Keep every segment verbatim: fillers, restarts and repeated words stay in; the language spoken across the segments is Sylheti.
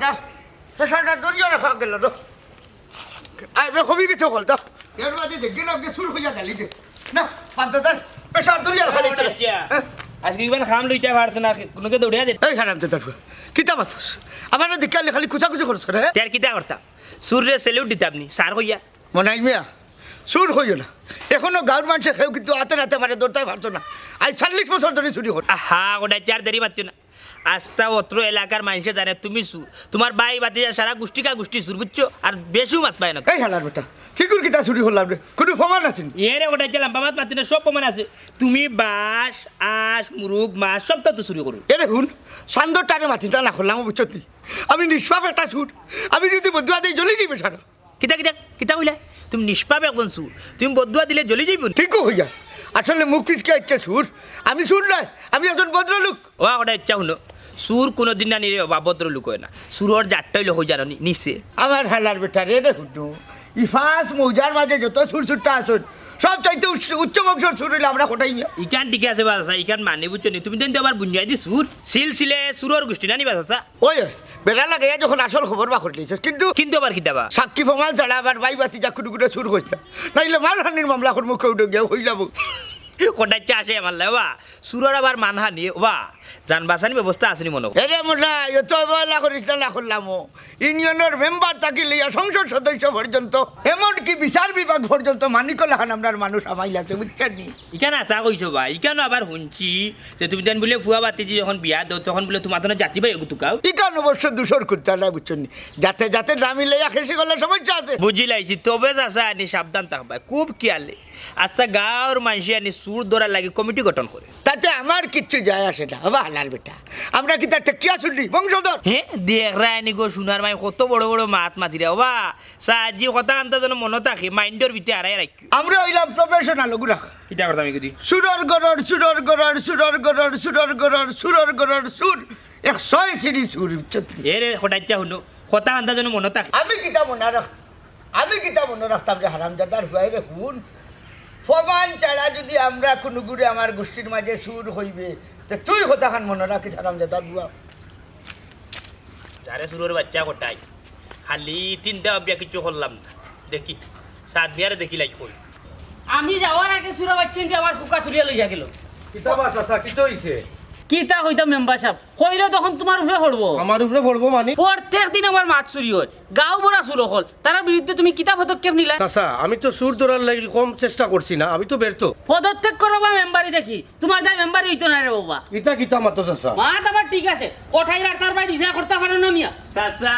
যা, প্রেশারটা ধরিয়া রাখা গেল না। আই, বে, কমি গেছে হকল, যা। এর মাঝে দেখবি না, আপনি চুর হইয়া গেলি যে। না, বাপ দাদার প্রেশার ধরিয়া রাখা যাইতো না। হ্যাঁ? আজকে ইবার খাম লইতে পারছে না, কোনোকে দৌড়িয়া দে। এই হারাম দাদার পুয়া, কিতা মাতস? আমার দিকে খালি কুচাকুচি করছ রে, হ্যাঁ? তে আর কিতা করতাম? চুররে salute দিতাম নি, স্যার কইয়া। মনাই মিয়া, চুর কইও না। এখনো গাঁওর মানষে কেউ কিন্তু আতে নাতে আমারে ধরতায় পারতো না। আইজ চল্লিশ বছর ধরি চুরি করি। আহা, ওটা চার দেরি মারতো না। আস্তা অত্র এলাকার মানষে জানে তুমি চুর। তুমার ভাই ভাতিজা সারা গুষ্টিকা গুষ্টি চুর, বুঝছো? আর বেশিও মাত পায় না। এই হালার বেটা, কিগুর কিতা চুরি করলাম রে? কুনু প্রমাণ আছে নি? এরে ওটা যে লম্বা মাত মাতি না, সব প্রমাণ আছে। তুমি বাঁশ, আঁশ, মুরুগ, মাছ সবতা তো চুরি করো। এরে হুন, চান্দর টানে মাতিস না, না করলাম, বুঝছত নি? আমি নিষ্পাপ একটা চুর। আমি যদি বদুয়া দেই, জ্বলি যাইবে সারা। কিতা, কিতা, কিতা কইলা? তুমি নিষ্পাপ একজন চুর। তুমি বদুয়া দিলে জ্বলি যাইবো নি? ঠিকও কইয়া। আসলে মুখ ফিসকে ইচ্ছে চুর। আমি চুর নায়, আমি একজন ভদ্রলোক। ও, ওটা ইচ্ছা হুনো। চুর কোনোদিন না নিরে বাবা ভদ্রলোক অয় না। চুরর জাতটা অইলো কই জানো নি? নিচে। আমার হালার বেটা রে, রে হুড্ডু। ই ফাঁস মৌজার মাঝে যত চুর চুরটা আছইন, সব চাইতে উচ্চ, উচ্চ বংশর চুর অইলে আমরা কটাই মিয়া। ইখান ঠিক আছে বা চাচা, ইখান মানি বুঝছো নি? তুমি তো আবার বুনিয়াদি চুর। সিলসিলে চুরর গুষ্টি না নি বা চাচা? ওই, ওই, বেড়া লাগাইয়া যখন আসল খবর বার করিলিছস, কিন্তু কিন্তু আবার কিতা বা? সাক্ষী প্রমাণ ছাড়া আবার ভাই ভাতিজা কুনু কুনু চুর কইতা। নাইলে মানহানির মামলা করমু, কেউ ডগিয়া হইলাম। কটাই চাষে আমার লাই, ওবা, চুরর আবার মানহানি, ওবা, জান বাঁচানি ব্যবস্থা আছে নি মনো? এরে মোটা, অত অবহেলা করিস না, না করলাম ও। ইউনিয়নর মেম্বার থাকি লইয়া সংসদ সদস্য পর্যন্ত, এমনকি বিচার বিভাগ পর্যন্ত মানিকর লাখান আমরার মানুষ হামাইল আছে, বুঝছইন নি? ইখান আছা কইছো বা, ইখানও আবার হুনছি যে তুমি তাইন বুলে ফুয়া ভাতিজি যখন বিয়া দেও, তখন বুলে তুমার তো জাতি ভাই এগু তুকাও। ইখান অবশ্য দুষর কুন্তা নায়, বুঝছইন নি? জাতে জাতে না মিলাইয়া খেশি করলে সমস্যা আছে। বুঝিলাইছি, তবে চাচা আনি সাবধান থাকবায়, খুব খিয়ালে। আস্তা গাঁওর মানষে আনি চুর ধরার লাগি কমিটি গঠন করে। তাতে আমার কিচ্ছু যায় আসে না, ওবা হালার বেটা। আমরা কিতা ঠেকিয়া চুর নি, বংশধর? হে, দেখরায় নি গো, সোনার মাই কত বড় বড় মাত মাতিরা, ওবা। চাচাজি কথা আনতা যেন মনো থাকে, মাইন্ডর ভিতরে হারাই রাখিও। আমরা অইলাম professional ওগুরা। কিতা করতাম এগুদি? চুরর ঘরর, চুরর ঘরর, চুরর ঘরর, চুরর ঘরর, চুরর ঘরর চুর। এক ছয় সিঁড়ি চুর, বুঝছত নি? এরে, কটাই চা হুনো, কথা আনতা যেন মনো থাকে। আমি কিতা মনো রাখ-, আমি কিতা মনো রাখতাম রে হারামজাদার পুয়ায় রে, হুন। প্রমাণ ছাড়া যদি আমরা কুনুগুরে আমার গুষ্টির মাঝে চুর কইবে, তে তুই কথাখান মনো রাখিস হারামজাদার পুয়া। যারে চুরর বাইচ্চা কটাই, খালি তিনটা অবিয়া কিচ্ছু করলাম না। দেখি, সাদ মিয়ারে দেখি লাইক কই। আমি যাওয়ার আগে চুরর বাইচ্চাইন্তে আমার কুকা তুলিয়া লইয়া গেলো। কিতা বা চাচা, কিতা অইছে? কিতা কইতাম মেম্বার সাব, কইলে তখন তুমার উপরে পড়বো। আমার উপরে পড়বো মানে? প্রত্যেক দিন আমার মাছ চুরি অয়, গাঁও ভরা চুর অকল, তারার বিরুদ্ধে তুমি কিতা পদক্ষেপ নিলায়? চাচা, আমি তো চুর ধরার লাগি কম চেষ্টা করছি না, আমি তো ব্যর্থ। পদত্যাগ করো বা মেম্বারি দেখি, তুমার দায় মেম্বারি অইতো নায় রে বাবা। ইতা কিতা মাতো চাচা? মাত আবার ঠিক আছে, কটাইর আর তার ভাই বিচার করতা পারো না মিয়া। চাচা,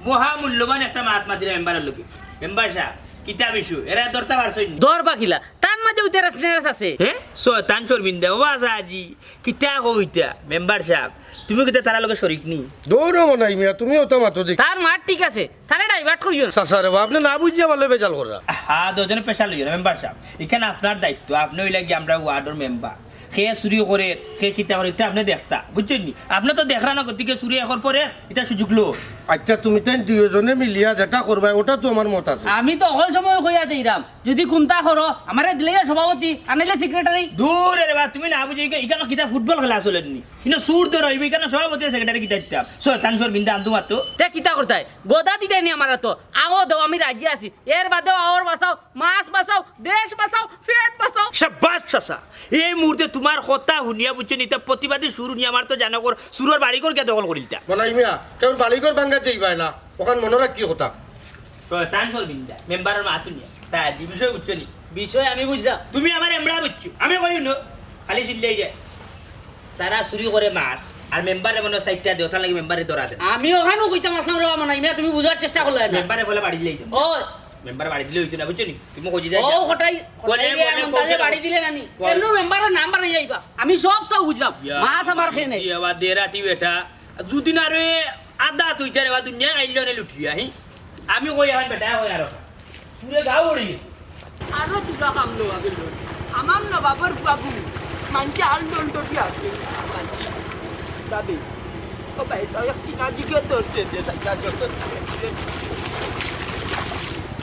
মহা মূল্যবান একটা মাত মাতিরা মেম্বারর লগে। মেম্বার সাব, কিতা বিষয়? এরা ধরতা পারছইন নি? ধরবা কিলা? তার মাঝেও তেরাস নেরাস আছে। হে? শয়তান শরমিন্দা, ও চাচাজি, কিতা কও ইতা? মেম্বার সাব, তুমি কিতা তারার লগে শরিক নি? দৌড়ো মনাই মিয়া, তুমি ওটা মাতো দেখি। তার মাত ঠিক আছে, তারে divert করিও না। চাচা রে বা, আপনে না বুঝিয়া আমারে বেজাল কররা। হা, দুইজনে pressure লইও না, মেম্বার সাব। ইখান আপনার দায়িত্ব, আপনে অইলা গি আমরার ওয়ার্ডর মেম্বার। কে চুরি করে, কে কিতা করে, ইটা আপনে দেখতা, বুঝছইন নি? আপনে তো দেখরা না, গতিকে চুরি একর পরে ইটা সুযোগ লো। আচ্ছা, তুমি তাইন দুইজনে মিলিয়া যেটা করবায়, ওটা তো আমার মত আছে। আমি তো হকল সময় কইয়া দেইরাম, যদি কুন্তা করো, আমারে দিলাইয়া সভাপতি, আনাইলে secretary। দূর রে বা, তুমি না বুঝো, ইকা-, ইকানো কিতা ফুটবল খেলা চলের নি? ইনো চুর ধরা অইবো, ইকানো সভাপতি আর secretary কিতা দিতাম? শয়তান শরমিন্দা আন্দু মাতো। তে কিতা করতায়? গদা দিতায় নি আমার আতো? আগো দেও, আমি রাজি আছি। এর বাদেও আওর বাঁচাও, মাছ বাঁচাও, দেশ বাঁচাও, পেট বাঁচাও। শাবাশ চাচা, এই মুহূর্তে তুমার কথা হুনিয়া বুঝছইন নি, ইতা প্রতিবাদী সুর হুনিয়া আমার তো জানা কর, চুরর বাড়িঘর গিয়া দখল করিলিতা। মনাই মিয়া, কেউর বাড়িঘর ভাঙ্গা যাইবায় না, ওখান মনো রাখিও কথা। শয়তান শরমিন্দা, মেম্বারর মাত হুনিয়া। চাচাজি, বিষয় বুঝছো নি? বিষয় আমি বুঝলাম। তুমি আমার এমড়া বুঝছো, আমি কই হুনো, খালি চিল্লাই যায়। তারা চুরি করে মাছ, আর মেম্বারে মনো চাইরটা দেও, তার লাগি মেম্বারে ধরা দেয়। আমি ওখানেও কইতাম আছলাম রে বাবা, না, ইমে তুমি বুঝার চেষ্টা করলায় না। মেম্বারে বলে বাড়ি দিলেই তো। ওই। মেম্বারে বাড়ি দিলে অইতো না, বুঝছো নি? তুমি কইছি যাই ও, যা। কটাই, কোনে, কটাই রে, কোনে, এমন কোনে, তাহলে কোনে? বাড়ি দিলে না নি? কোনে? এমনেও মেম্বারর নাম বাড়াই যাইবা। আমি সবতা বুঝলাম। ইয়া, মাছ আমার খেয়ে নেই। ইয়া, বা দেড়া টিবেটা। দুদিন আরে আদা তুই তারে বা দুনিয়া আইলো রে লুটিয়া, হি? আমি কই এখন বেটা, কই আরো। পুরে গাঁও উড়ি গেছে। আরো দুটা কাম নবাবের লোক। আমার নবাবর বাবু, মানকে আল ডল ডল দিয়া আছে। দাদি, ও ভাই, তাও এক সিনা দিকে ধরছে যে সাইকেল ধরছে।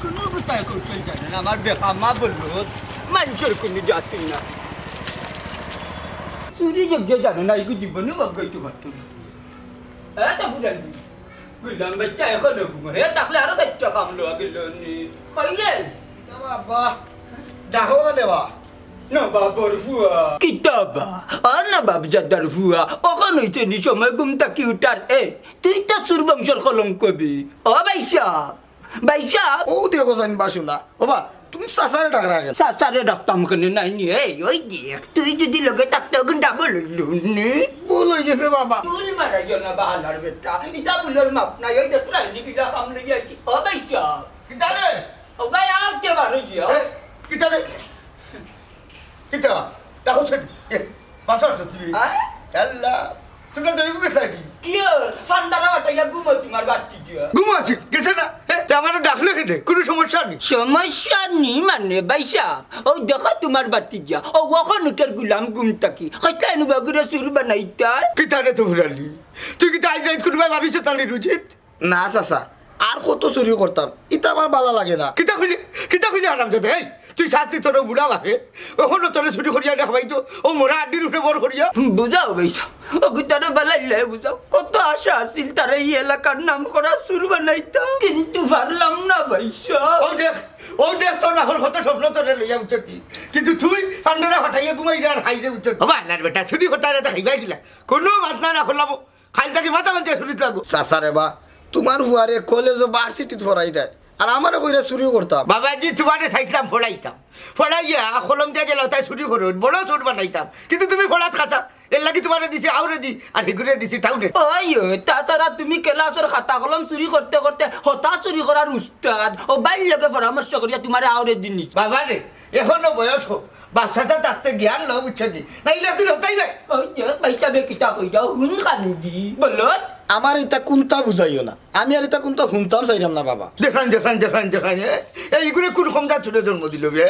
কোনো কোথায় কৌশল জানে না, আমার বেকামা বললো, মানুষের কোনো জাতি না। চুরি যোগ্য জানে না, এগু জীবনে ভাগ্যই তো পারতো না। এত ফুটানি। গুলাম বাচ্চা এখনো ঘুমো। হে থাকলে আরো চাইরটা কাম লওয়া গেল নি। কই রে? কিতা বা আব্বা? ডাকো কেনে বা? নবাবর ফুয়া। কিতা বা? ও নবাব জাদার ফুয়া। অখন অইছে নি সময় ঘুম থাকি উঠার? এ, তুই তো চুর বংশর কলঙ্ক বে। ও ভাইসাব, ভাইসাব। অউ দেখো জানি বা শুনা। ও বা, তুমি চাচারে ডাকরায় কেনে? চাচারে ডাকতাম কেনে নায় নি? এই, ওই দেখ, তুই যদি লগে থাকতে অখন ডাবল অইলো নে। ভুল অই গেছে বাবা। ভুল মারাইও না বা হালার বেটা। ইতা ভুলর মাপ নাই। ওই দেখ, রাইনি কিলা কাম লইয়া আইছি। ও ভাইসাব। কিতা রে? ও ভাই, আও তে বারো গিয়া। এ, কিতা রে? কিতা? ডাকো ছেড়ে। এ, বাসা আছো তুমি? হ্যাঁ? আল্লাহ, তোমরা তো এগুলো চাই। কি ওর? ফান্ডারা ওটা ইয়া ঘুমো তোমার বাচ্চা দিয়া। ঘুমো আছি, গেছে না? এ, তে আমারে ডাকলে কেনে? কোনো সমস্যা নি? সমস্যা নি মানে, ভাইসাব? ও দেখো তোমার বাচ্চা দিয়া। ও অখন উঠের গুলাম ঘুম থাকি। কইতা এনু বাগুরে চুর বানাইতা। কিতা রে তো ফুরালি? তুই কিতা আইজ রাইত কোনোবায় ভাবিস তালি রুজিত? না চাচা, আর কত চুরি করতাম, ইতা আমার বালা লাগে না। কিতা কইলে, কিতা কইলে হারামজাদা, এই, তুই শাস্তি তোর বুড়া বাপে, অখনো তোরে চুরি করিয়া দেখাইতো, ও মরা আড্ডির উপরে বর করিয়া। বুঝাও ভাইসাব, অগু তারে বালাইলে বুঝাও, কত আশা আছিল তারে ই এলাকার নাম করা চুর বানাইতা, কিন্তু পারলাম না ভাইসাব। ও দেখ, ও দেখ, তোর বাপর কত স্বপ্ন তোরে লইয়া উঠছি, কিন্তু তুই পান্ডারা ফাটাইয়া ঘুমাইরে আর হাইরে উঠছি। ও বা, আল্লার বেটা, চুরি করতে আর এটা খাইবাই দিলা, কোনো মাত না, না করলাম। খাইল থাকি মাথা মানতে শুনিত লাগবো। চাচা রে বা, তোমার ফুয়ারে কলেজো ভার্সিটিত পড়াইরায়, আর আমারে কইরা চুরিও করতাম। বাবাজি, তোমারে চাইছিলাম পড়াইতাম, পড়াইয়া কলম দিয়া যে লতায় চুরি করো, বড় চুর বানাইতাম, কিন্তু তুমি পড়াত খাচা। এর লাগি তোমারে দিছি আউরে দি, আর হিগুরে দিছি টাউনে। ওই, ওই, তাছাড়া তুমি ক্লাসর খাতা কলম চুরি করতে করতে হতা চুরি করার উস্তাদ। ও বাইর লগে পরামর্শ করিয়া তোমারে আউরে দি নিছি। বাবা রে, এখনো বয়স হোক, বাচ্চাটা থাকতে জ্ঞান লও, বুঝছো নি? নাইলে একদিন হতাই নাই। ওই যে, ভাইসাবে কিতা কইরা, হুন কান্দি, বলো। আমার ইতা কুন্তা বুঝাইও না, আমি আর ইতা কুন্তা হুনতাম চাইরাম না বাবা। দেখেন, দেখেন, দেখেন, দেখেন, এ, এ, ইগুরে কোন কমজাত ছেলে জন্ম দিল বে?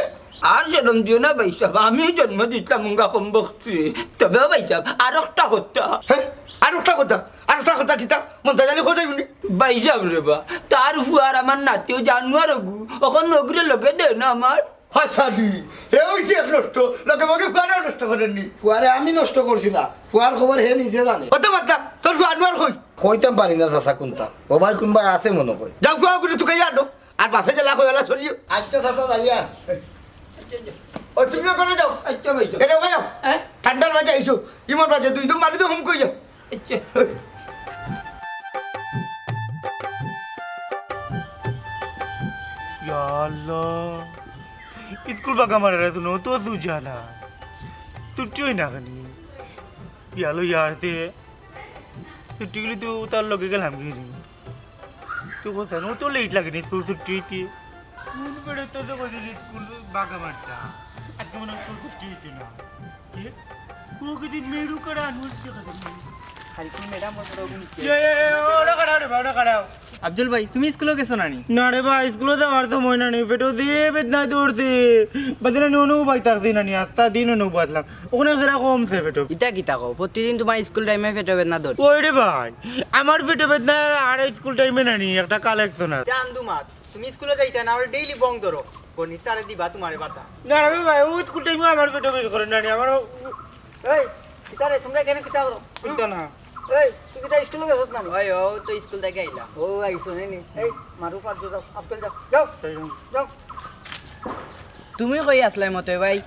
আর শরম দিও না ভাইসাব, আমিও জন্ম দিতাম উঙ্গা কম বকতে। তবে ভাইসাব, আর একটা কথা। হ্যাঁ? আর একটা কথা? আর একটা কথা কিতা? মন তাজালি খোঁজাই উনি। ভাইসাব রে বা, তার ফুয়ার আমার নাতিও জানোয়ার অগু, অখন অগুরে লগে দেয় না আমার। হাসালি, হে অইছে এক নষ্ট, লগে মগে ফুয়ারেও নষ্ট করেননি। ফুয়ারে আমি নষ্ট করছি না, ফুয়ার খবর হে নিজে জানে। অত মাতলা, তোর ফুয়া আনোয়ার কই? কইতাম পারি না চাচা কুন্তা, ও ভাই কুনবায় আছে মনো কয়। যাও ফুয়া করে তুকাইয়া আনো, আর বাপে জেলা কই ওলা চলিও। আচ্ছা চাচা, যাইয়া। ও তুমিও করে যাও। আচ্ছা ভাইসাব। এরে ভাই, হ্যাঁ? ঠান্ডার মাঝে আইছো, ইমন মাঝে দুই দম মারি দো হুম কই যাও। আচ্ছা। ইয়া আল্লাহ, স্কুল বাগা মারার এত নো তো সুজা না। তুই না কেন? ইয়ালো ইয়ার তে। তুই টিকলি তো তার লগে গেলাম কি রে? তুই কোথায়? ও তো লেট লাগে না স্কুল ছুটি হইতে। কোন বেড়ে তো তো কদিন স্কুল বাগা মারতা। আজকে মনে হয় স্কুল ছুটি হইতে না। এ? ও কদিন মেরু করে আনুর দেখা যায়। খালি কোন ম্যাডাম বসে রোগ নিচ্ছে। এ, এ, এ, ওটা কাটাও রে ভাই, ওটা কাটাও। আব্দুল ভাই, তুমি স্কুলে গেছো না নি? না রে ভাই, স্কুলে যাওয়ার সময় না নি, পেটো যে বেদনায় ধরছে। বাদে না নি, অনু ভাই থাকছি না নি, আস্তা দিন অনু বাঁচলাম। ওখানে সেটা কমছে পেটো। ইতা কিতা কও? প্রতিদিন তোমার স্কুল টাইমে পেটো বেদনা ধরে। ওই রে ভাই, আমার পেটো বেদনা আর স্কুল টাইমে না নি, একটা কালেকশন আছে। জান দুমাত, তুমি স্কুলে যাইতা না, ওরা ডেইলি বং ধরো। গণিত স্যারে দিবা তোমারে বাতা। না রে ভাই, ও স্কুল টাইমে আমার পেটো বেদ করে না নি, আমার ও- এই, কিতা রে, তোমরা এখানে কিতা করো? কিতা না। এই, তুই কিতা স্কুলে গেছত না নি? ওই, ও তো স্কুল থেকে আইলাম। ও, আইছো নি? এই, মারু পাঁচ যাও, আব্দুল যাও, যাও, যাও। তুমি কই আসলাই মতে ভাই?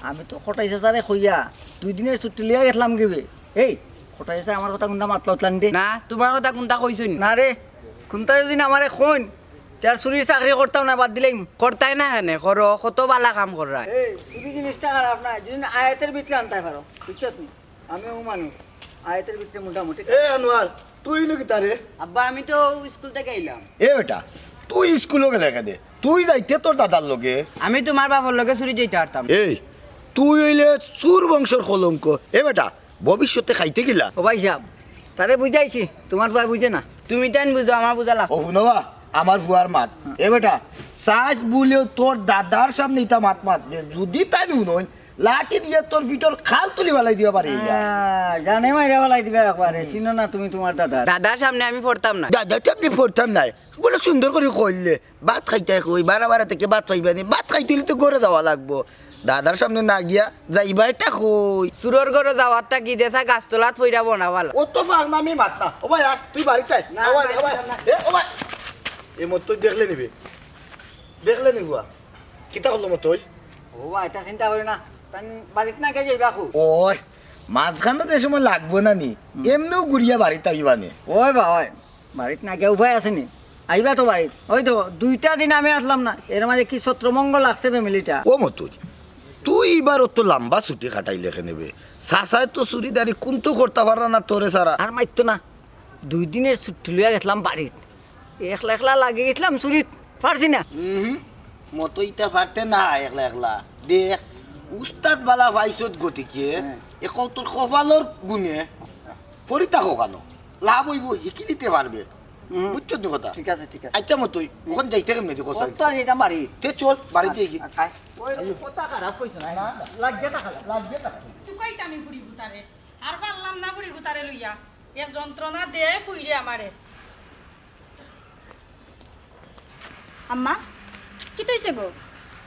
আমি তো কটাই চাচারে কইয়া দুই দিনের ছুটি লইয়া গেছলাম গিবে। এই, কটাই চাচা আমার কথা কুনটা মাতলা উতলা নি রে? না, তোমার কথা কুনটা কইছইন? না রে, কুনটা যদি না আমারে কইন, তে আর চুরির চাকরি করতাম না, বাদ দিলাইমু। করতায় না কেনে? করো, কত বালা কাম কররায়। এই, চুরি জিনিসটা খারাপ না, যদি আয়াতের ভিতরে আনতায় পারো, বুঝছত নি? আমিও মানুষ, আয়াতের ভিতরে মোটামুটি। এ আনোয়ার, তুই ইনো কিতা রে? আব্বা, আমি তো স্কুল থেকে আইলাম। এ বেটা, তুই স্কুলো গেলে কেনে? তুই যাইতে তোর দাদার লগে। আমি তোমার বাবার লগে চুরি যাইতে পারতাম। এই, তুই অইলে চুর বংশর কলঙ্ক। এ বেটা, ভবিষ্যতে খাইতে কিলা? ও ভাইসাব, তারে বুঝাইছি, তোমার ভাই বুঝে না। তুমি তাইন বুঝো, আমার বুঝা লাগতো। ও হুনো বা, আমার ফুয়ার মাত। এ বেটা, চাইছ বুলেও তোর দাদার সামনে ইতা মাত মাতবে। যদি তাইন হুনইন, লাঠি দিয়া তোর পিঠর খাল তুলি ফালাই দিবা পারে। হ্যাঁ, জানে মাইরা ফালাই দিবা একবারে। চিনো না তুমি তোমার দাদা। দাদার সামনে আমি পড়তাম না। দাদার সামনে পড়তাম না। বলে সুন্দর করি কইলে, ভাত খাইতায় কই, বারা বারা থাকি ভাত পাইবা নি, ভাত খাইতে অইলে তো ঘরে যাওয়া লাগবো। দাদার সামনে না গিয়া যাইবা এটা কই? চুরর ঘরো যাওয়ার থাকি দেশা গাছতলাত পইড়া বনা ভালা। অত ফাগনামি মাত না। ও ভাই, আ, তুই বাড়িত আয়। না, ও ভাই, না, ও ভাই। না, না। এ, ও ভাই। এ মতই দেখলে নিবে। দেখলে নিবো। কিতা করলো মতই? ও ভাই, ইতা চিন্তা করি না। তাই বাড়িত না গিয়া যাইবা কই? ওই, মাঝখানো তো এ সময় লাগবো না নি। এমনেও ঘুরিয়া বাড়িত আইবা নি। ওই বা, ওই। বাড়িত না গিয়া উপায় আছে নি? আইবা তো বাড়িত। ওই তো, দুইটা দিন আমি আছলাম না, এর মাঝে কি ছত্রভঙ্গ লাগছে ফ্যামিলিটা। ও মতই, তুই ইবার অত লাম্বা ছুটি কাটাইলে কেনে বে? চাচায় তো চুরিদারি কুন্তা করতা পাররা না তোরে ছাড়া। আর মাতিও না, দুই দিনর ছুটি লইয়া গেছলাম বাড়িত, একলা একলা লাগি গেছলাম চুরিত, পারছি না। উহুম, মতই ইতা পারতে না একলা একলা। দেখ, উস্তাদ ভালা পাইছত গতিকে, হ্যাঁ। এখন তোর কপালর গুণে পড়ি থাকো কেনে? লাভ অইবো, হিকি নিতে পারবে। হুম। বুঝছো নি কথা? ঠিক আছে, ঠিক আছে। আচ্ছা মতই, অখন যাইতে কেমনে দি কথা? অত আর যাইতাম বাড়ি। তে চল, বাড়িত যাই। আয়, আয়। ওই কথা খারাপ কইছো না, না, না। লাগিয়া থাকা, লাগিয়া থাকা। তুকাইতাম নি ফুড়ি গুতারে। আর পারলাম না ফুড়ি গুতারে লইয়া। এক যন্ত্রণা দেয় ফুড়িয়ে আমারে। আম্মা, কিতা অইছে গো?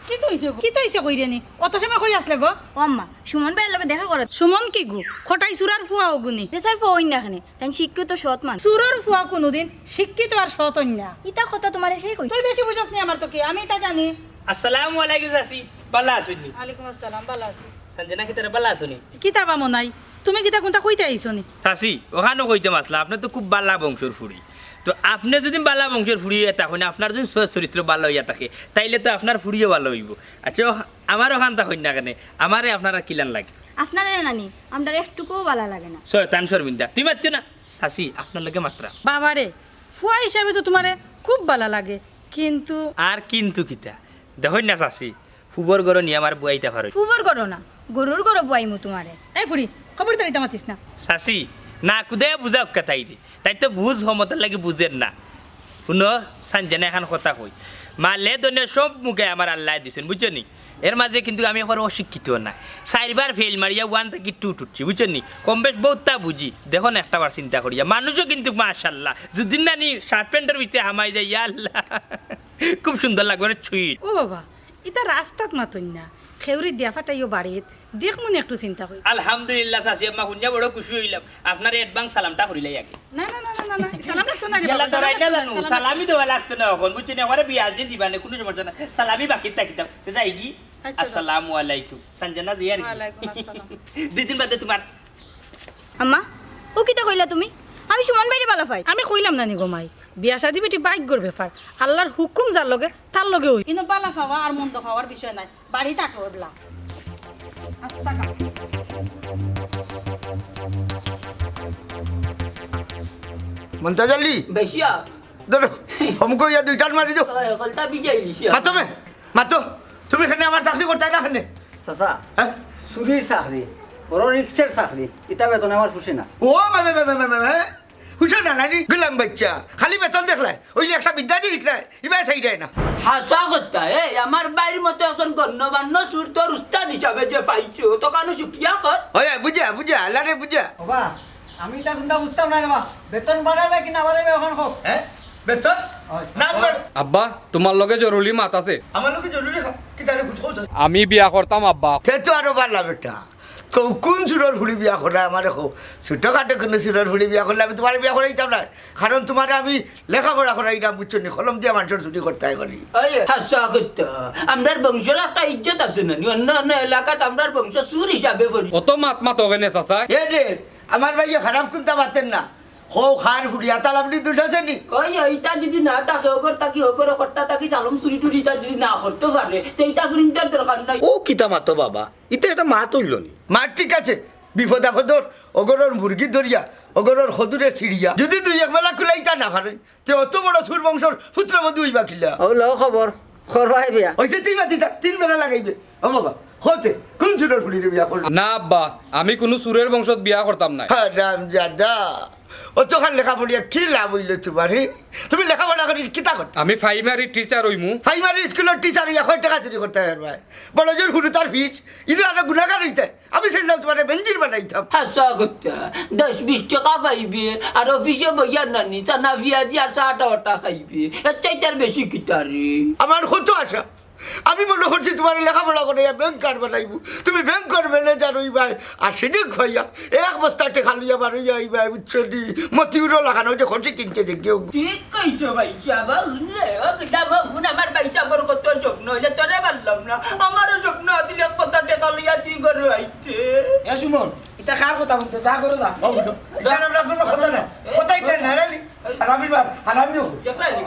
কিতা অইছে গো? কিতা অইছে কইরে নি? অত সময় কই আছলে গো? ও আম্মা, সুমন ভাইর লগে দেখা করো। সুমন কিগু? কটাই চুরর ফুয়া অগুনি। যে স্যার ফুয়া অইন না কেনে, তাইন শিক্ষিত সৎ মানুষ। চুরর ফুয়া কুনুদিন শিক্ষিত আর সৎ অইন না। ইতা কথা তুমারে কে কইছে? তুই বেশি বুঝস নি আমার থাকি, আমি ইতা জানি। আসসালামু আলাইকুম চাচি, ভালা আছইন নি? ওয়ালাইকুম আসসালাম, ভালা আছি। সঞ্জনা কিতা রে, ভালা আছো নি? কিতা বা মনাই, তুমি কিতা কুন্তা কইতে আইছো নি? চাচি, অখানও কইতাম আছলাম, আপনে তো খুব ভালা বংশর ফুড়ি। তো আপনে যুদি ভালা বংশর ফুড়ি অইয়া থাকইন, আপনার যুদি চ-, চরিত্র ভালা অইয়া থাকে, তাইলে তো আপনার ফুড়িও ভালা অইবো। আচ্ছা, ও, আমার অখানতা কইন না কেনে? আমারে আপনারার কিলান লাগে? আপনারে নানি, আমরার একটুকুও ভালা লাগে না। শয়তান শর্মিন্দা, তুমি মাতিও না। চাচি, আপনার লগে মাতরাম। বাবারে, ফুয়া হিসাবে তো তুমারে খুব ভালা লাগে, কিন্তু আর কিন্তু কিতা? দেখইন না চাচি, ফুবর ঘরো নি আমার বুয়াইতা পারো। ফুবর ঘরো না, গরুর ঘরো বুয়াইমু তুমারে। এই ফুড়ি, খবরদার ইতা মাতিস না। চাচি, না কুদাইয়া বুঝাউক্কা তাইরে। তাই তো বুঝ হমতার লাগি বুঝের না। হুনো, সঞ্জনা, এখান কথা কই। মালে দনে সব মুখে আমার আল্লায় দিছইন, বুঝছো নি? এর মাঝে কিন্তু আমি একবারে অশিক্ষিত না। চাইরবার ফেইল মারিয়া ওয়ান থাকি টুত উঠছি, বুঝছো নি? কম বেশ বউততা বুঝি। দেখো না, একটা বার চিন্তা করিয়া। মানুষও কিন্তু মাশাআল্লাহ। যুদি নানি শার্ট প্যান্টর ভিতরে হামাই যায়, ইয়া আল্লাহ। খুব সুন্দর লাগবো রে, sweet। ও বাবা, ইতা রাস্তাত মাতইন না, খেউরি দিয়া ফাটাইও বাড়িত, দেখমু নে একটু চিন্তা করি। আলহামদুলিল্লাহ, চাচি আম্মা, হুনিয়া বড় খুশি অইলাম। আপনারে advance সালামটা করিলাই আগে। না, না, না, না, না, না, সালাম লাগতো না রে বাবা, সালাম লাগতো না, সালামি দেওয়া লাগতো না অখন, বুঝছো নি? আমারে বিয়া দিন দিবা নে, কুনু সমস্যা নাই। সালামি বাকি থাকি দাও। তে যাইগি? আচ্ছা, যাও। আসসালামু আলাইকুম। সঞ্জনা, যাই আর কি। ওয়ালাইকুম আসসালাম। দুই দিন বাদে তুমার আম্মা, ও কিতা কইলা তুমি? আমি সুমন ভাইরে ভালা পাই। আমি কইলাম না নি গো মাই, বিয়া শাদি বেটি ভাগ্যর ব্যাপার, আল্লার হুকুম যার লগে, তার লগে অইবো। ইনো ভালা পাওয়া আর মন্দ পাওয়ার বিষয় নাই, বাড়িত আটো এবলা। আস্তা খা। মন্তাজ আলী, বেশিয়া। ধরো, হমকো ইয়া দুইটার মারি দেও। ওই, হকলটা বিজাই দিছি। মাতো মে, মাতো। তুমি কেনে আমার চাকরি করতায় না কেনে? চাচা, হ্যাঁ? চুরির চাকরি, বড় রিস্কের চাকরি, ইতা বেতনে আমার পুষে না। ও মা, মা, মা, পুষে না নানি? গুলাম বাইচ্চা, খালি বেতন দেখলায়, অইলে একটা বিদ্যা দি শিখলায়, ইবায় চাইরায় না। হাছা কথা, এ, আমার ভাইর মতো একজন গণ্যমান্য চুর তোর উস্তাদ হিসাবে যে পাইছো, অতখানও শুকরিয়া কর। অয়, বুঝা, বুঝা, আল্লারে বুঝা। বাবা, আমি ইতা কুন্তা বুঝতাম না রে বা। বেতন বাড়াইবা কি না বাড়াইবা অখন কও। হ্যাঁ? বেতন? অয়। না বাড়- আব্বা, তুমার লগে জরুরি মাত আছে। আমার লগে জরুরি কা-, কিতা রে, বুঝো তো? আমি বিয়া করতাম আব্বা। তে তো আরো ভালা বেটা। তো কুন চুরর ফুড়ি বিয়া করায় আমারে কও? ছোটখাটো কুনু চুরর ফুড়ি বিয়া করলে আমি তুমারে বিয়া করাইতাম না। কারণ তুমারে আমি লেখাপড়া করাইরাম, বুঝছো নি? কলম দিয়া মানষর চুরি করতায় করি। ওই, হাছা কথা। আমরার বংশর একটা ইজ্জত আছে না নি? অন্য অন্য এলাকাত আমরার বংশ চুর হিসাবে পরি। অত মাত মাতো কেনে চাচা? এ রে, আমার ভাইয়ে খারাপ কুন্তা মাতের না। কও, কার ফুড়ি, ইতাত আপনি দোষ আছে নি? ওই, ওই, ইতা যুদি না থাকে, অগর থাকি, অগর কট্টা থাকি চালম চুরি টুরি ইতা যুদি না করতো পারে, তে ইতা ফুড়িন্তর দরকার নাই। ও কিতা মাতো বাবা, ইতা একটা মাত অইলো নি? মাত ঠিক আছে, বিপদ আপদর, অগরর মুরগি ধরিয়া, অগরর খদুরে ছিড়িয়া, যুদি দুই এক বেলা কুলাইতা না পারে, তে অত বড় চুর বংশর পুত্রবধূ অইবা কিলা? ও লও খবর, করবায় বিয়া। অইছে, তুই মাতি থাক, তিন বেলা লাগাইবে। ও বাবা, কও তে, কুন চুরর ফুড়িরে বিয়া করলে? না আব্বা, আমি কুনু চুরর বংশত বিয়া করতাম নায়। হারামজাদা, অতখান লেখা পড়িয়া কি লাভ অইলো তুমার, হি? তুমি লেখাপড়া করি কিতা করতায়? আমি প্রাইমারি টিচার অইমু। প্রাইমারি স্কুলর টিচার অইয়া কয় টেকা চুরি করতায় পারবায়? বড় জোর হুরুতার ফিস, ইনো আরো গুনাগার অইতায়। আমি চাইলাম তুমারে বেনজির বানাইতাম। হাছা কথা, দশ বিশ টেকা পাইবে, আর অফিসে বইয়া নানি, চানা পিয়াজি আর চা টা ওটা খাইবে। এর চাইতে আর বেশি কিতা রে? আমার কত আশা, আমি মনো করছি তুমারে লেখাপড়া করাইয়া ব্যাংকার বানাইমু, তুমি ব্যাংকর ম্যানেজার অইবায়। আর সিদিক ভাইয়া এক বস্তা টেকা লইয়া বারইয়া আইবায়, বুঝছো নি? মতিউরর লাখান, অউ যে খসি কিনছে যে কেউ। ঠিক কইছো ভাইসাব, হুন রে, ও কিতা বা হুন, আমার ভাইসাবর কত স্বপ্ন অইলে তোরে পারলাম না। আমারও স্বপ্ন আছিল এক বস্তা টেকা লইয়া তুই ঘরো আইতে। এ সুমন, ইতা কার কথা হুনতে? যা ঘরো যা। ও, হুনো। ইতা আমরা কুনু কথা না। কথা ইতা না, রে। হারামি বাপ, হারামি হোক।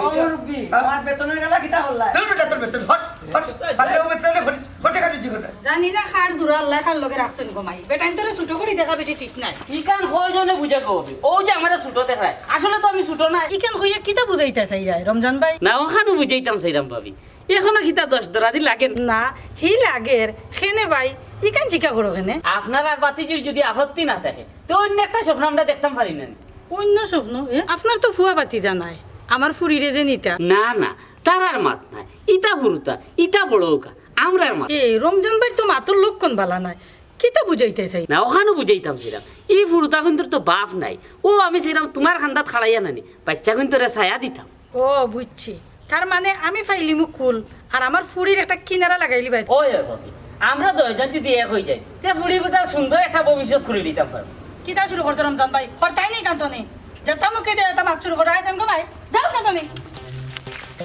ও মুরব্বি, হ্যাঁ? আমার বেতনর গালা কিতা করলা? তোর বেটা, তোর বেতন, হট, হট। পারলে ও বেতনে খরচ, হটে খালি জীবনে। জানি না কার জোড়া আল্লায় কার লগে রাখছইন গো মাই। বেটাইন্তরে ছোট করি দেখা বেশি ঠিক নায়। ইখান কয়জনে বুঝে গো অবি? অউ যে আমারে ছোট দেখরায়, আসলে তো আমি ছোট নায়। ইখান কইয়া কিতা বুঝাইতা চাইরায় রমজান ভাই? না, অখানউ বুঝাইতাম চাইরাম ভাবি। অখনো কিতা দশ দরাদি লাগের? না, হি লাগের। কেনে ভাই, ইখান জিকা করো কেনে? আপনার আর ভাতিজির যুদি আপত্তি না থাকে, তে অইন্য একটা স্বপ্ন আমরা দেখতাম পারি না নি? অইন্য স্বপ্ন? এ? আপনার তো ফুয়া ভাতিজা নাই, আমার ফুরিরে যে নিতা। না, না, তার আর মাত নাই। ইতা হুরুতা, ইতা বড় অউক্কা, আমরার মাত। এ, রমজান ভাইর তো মাতর লক্ষণ ভালা নায়, কিতা বুঝাইতা চাই? না, অখানউ বুঝাইতাম চাইরাম। ই হুরুতা কুন্তর তো বাপ নাই। অউ আমি চাইরাম তুমার কান্দাত খাড়াইয়া নানি, বাইচ্চা কুন্তরে ছায়া দিতাম। ও, বুঝছি। তার মানে আমি পাইলিমু কুল, আর আমার ফুরির একটা কিনারা লাগাইলিবায়। ওই, ওই, ভাবি, আমরা দুইজন যুদি এক অইযাই, তে ফুরিগুতার সুন্দর একটা ভবিষ্যৎ করি দিতাম পারমু। কিতা শুরু করছো রমজান ভাই? করতায় নি কান্তনি। যেতা মুখে দেয়, অতা মাত শুরু করো। আয় যান গো ভাই, যাও কান্তনি।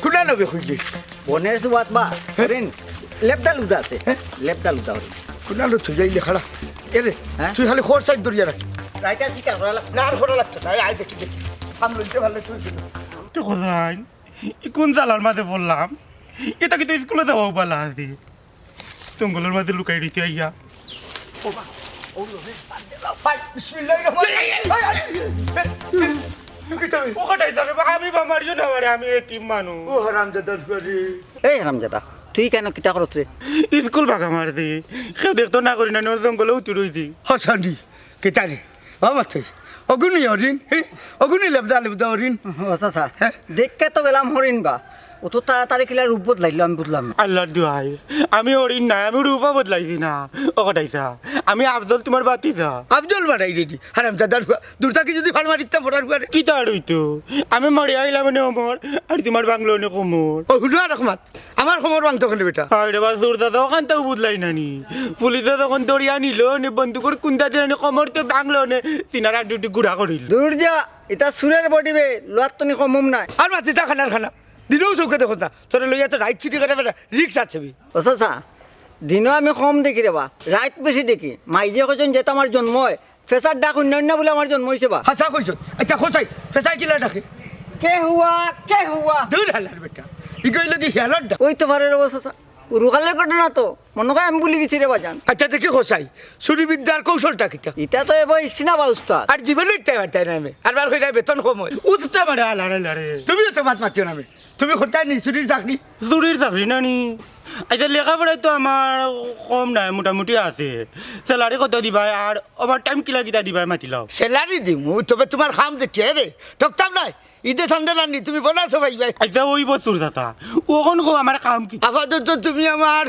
কুনানো বে কইলি? বনের সুবাত বা, হরিণ, লেবদা লুদা আছে। হ্যাঁ? লেবদা লুদা হরিণ। কুনানো তুই যাইলে খাড়া। এরে, হ্যাঁ? তুই খালি খোর সাইড ধরিয়া রাখ। রাইতার শিকার করা লাগতো। না, আর করা লাগতো না। এই আয় দেখি, দেখি। কাম লইতে পারলে তুই দিবি। তো কোথায়? ই কুন জ্বালার মাঝে পড়লাম? ইতা কিতা স্কুলো যাওয়াও বালা আছে? জঙ্গলর মাঝে লুকাই রইছে আইয়া। ও বা, ও লো রে, বাদ দে, বাদ। বিসমিল্লাহির রহমানির রহিম। এই, এই, এই, এই, তুই কি চাবি? ও কটাই যাবে বা, আমি বা মারিও না মারে, আমি এতিম মানুষ। ও হারামজাদার বাড়ি। এই হারামজাদা, তুই কেনে কিতা করস রে? স্কুল ভাগা মারছি, কেউ দেখতো না করি না, নি, জঙ্গলো উঠি রইছি। হাসানি, কিতা রে? বাবা তুই, অগুনি হরিণ, হে? অগুনি লেবদা লেবদা হরিণ। ও চাচা, হ্যাঁ? দেখতে তো গেলাম হরিণ বা, অত তাড়াতাড়ি কিলা রূপ বদলাইলো আমি বুঝলাম না। আল্লাহর দোহাই, আমি হরিণ নায়, আমি রূপও বদলাইছি না। ও কটাইছা, আমি আফজল তুমার ভাতিজা। আফজল বাড়াই রেডি, হারামজাদার ফুয়া, দূর থাকি যুদি ফাল মারিতাম ফোটার ফুয়ারে। কিতা আর অইতো? আমি মরি আইলাম অনে অমর, আর তুমার বাংলো অনে কমর। ও হুনো আর রহমত, আমার কমর ভাঙতো কেনে বেটা? হায় রে বা, চুর দাদা, অখানতাও বুঝলাই না নি। পুলিশে যখন ধরিয়া নিলো, নে বন্দুকর কুন্দা দিয়া নে কমর তো ভাঙলো, নে সিনার আড্ডি উড্ডি গুড়া করিল। দূর যা, ইতা চুরের বডি বে, লুয়ার তনি কম হম নাই। আর মাতিস না খানার খানা, দিনও চউখে দেখো না, তোরে লইয়া তো রাইত সিটি করে বেটা, রিক্স আছে বি। ও চাচা, দিনও আমি কম দেখি রে বা, রাইত বেশি দেখি। মাইজে কইছইন যেতা আমার জন্ম অয়, ফেছার ডাক অইন্য অইন্য বুলে আমার জন্ম অইছে বা। হাছা কইছইন। আইচ্ছা, কও চাই, ফেছায় কিলা ডাকে? কে হুয়া, কে হুয়া? দূর হালার বেটা, ইগু অইলো গি হিয়ালর ডাক। অইতো পারে রে বা চাচা, উরুকালের ঘটনা তো, মনো কয় আমি ভুলি গেছি রে বাজান। আইচ্ছা, দেখি কও চাই, চুরি বিদ্যার কৌশলটা কিতা? ইতা তো এবো ইকছি না বা উস্তাদ। আর জীবনে ইকতায় পারতায় না আমি, আর বার কইরায় বেতন কম অয়। উস্তা মারে আলারে আলারে। তুমিও তো মাত মাতিও না আমি। তুমি করতায় নি চুরির চাকরি? চুরির চাকরি না নি? আইচ্ছা, লেখাপড়ায় তো আমার কম নায়, মোটামুটি আছে। স্যালারি কত দিবায় আর ওভারটাইম কিলা কিতা দিবায় মাতিলাও। স্যালারি দিমু, তবে তুমার কাম দেখিয়া রে, ঠকতাম নায়। ইদে চান্দে নানি, তুমি বোনাসও পাইবায়। আইচ্ছা, অইবো চুর চাচা, অখন কও আমার কাম কিতা? আপাতত তুমি আমার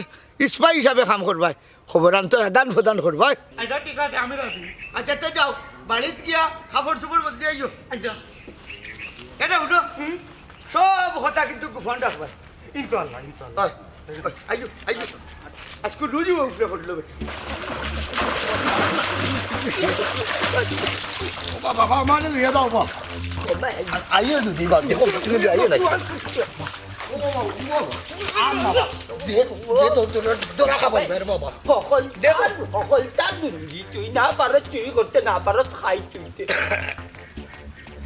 স্পাই হিসাবে কাম করবায়। খবর আন্তর আদান প্রদান করবায়। আইচ্ছা, ঠিক আছে, আমি রাজি। আইচ্ছা, তে যাও, বাড়িত গিয়া কাপড় চোপড় বদলি আইও। আইচ্ছা। এটা হুনো, সব কথা কিন্তু গোপন রাখবায়। ইনশাআল্লাহ, ইনশাআল্লাহ। অয়, অয়, আইও, আইও। আইজকু রুজি উপরে পড়লো বেটা। ও বাবা, বাবা, আমারে লইয়া যাও, বাবা। আইও যদি, বাবা, দেখো, পিছনে দিয়ে আইও না। ও বাবা, ও বাবা, আম বাবা। যে, যে তোর, তোর, তোরা খাবার বের বাবা। হকল দেখো। হকলতা দুর্নীতি, তুই না পারস চুরি করতে, না পারস খাই তুলতে।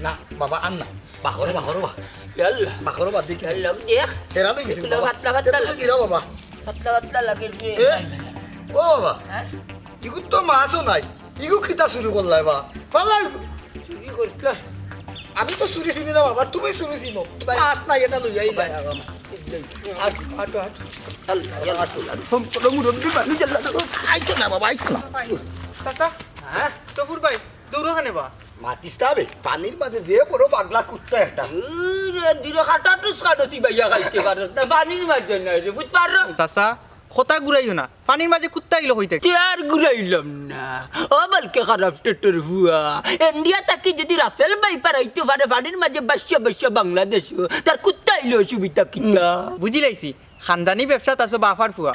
না, বাবা, আর না। বাখরো, বাখরো, বা। ইয়াল্লা। বাখরো, বা, দেখি। ইয়াল্লা, দেখ। এরা তো গেছে, এগুলো বাবা। পাতলা, পাতলা এটা তুমি লাগে। দিলাও, বাবা। পাতলা, পাতলা লাগে রে। এ? ও, বাবা। হ্যাঁ? ইগুর তো মাছও নাই। ইগু কিতা চুরি করলায়, বা? পালাই। চুরি করলা? আমি তো চুরি চিনি না, বাবা। তুমি চুরি চিনো। ভাই। মাছ নাই, এটা লই আইলায়। ভাই, বাবা। আটো, আটো, আটো। আল্লাহ, আল্লাহ, আল্লাহ। সম্পূর্ণ মুরব্বি মানুষ, আল্লাহ। আইতো না, বাবা, আইতো না। চাচা, হ্যাঁ? তফুর ভাই, দৌড়ো কেনে বা? মাতিস না বে, পানির মাঝে যে বড় পাগলা কুত্তা একটা। দূর, দূর, কাটা টুস কাটো চিবাইয়া খাইতে পারস না, পানির মাঝে নাই রে, বুঝ পারো? চাচা, কথা ঘুরাইও না, পানির মাঝে কুত্তা আইলো কই থাকি? তে আর ঘুরাইলাম না। ও বালকে খারাপ টেটর ফুয়া, ইন্ডিয়া থাকি যদি রাসেল ভাইপার আইতে পারে পানির মাঝে বাসিয়া বাসিয়া বাংলাদেশো, তার কুত্তা আইলে অসুবিধা কিতা? বুঝিলাইছি, খানদানি ব্যবসাত আছো বাফর ফুয়া।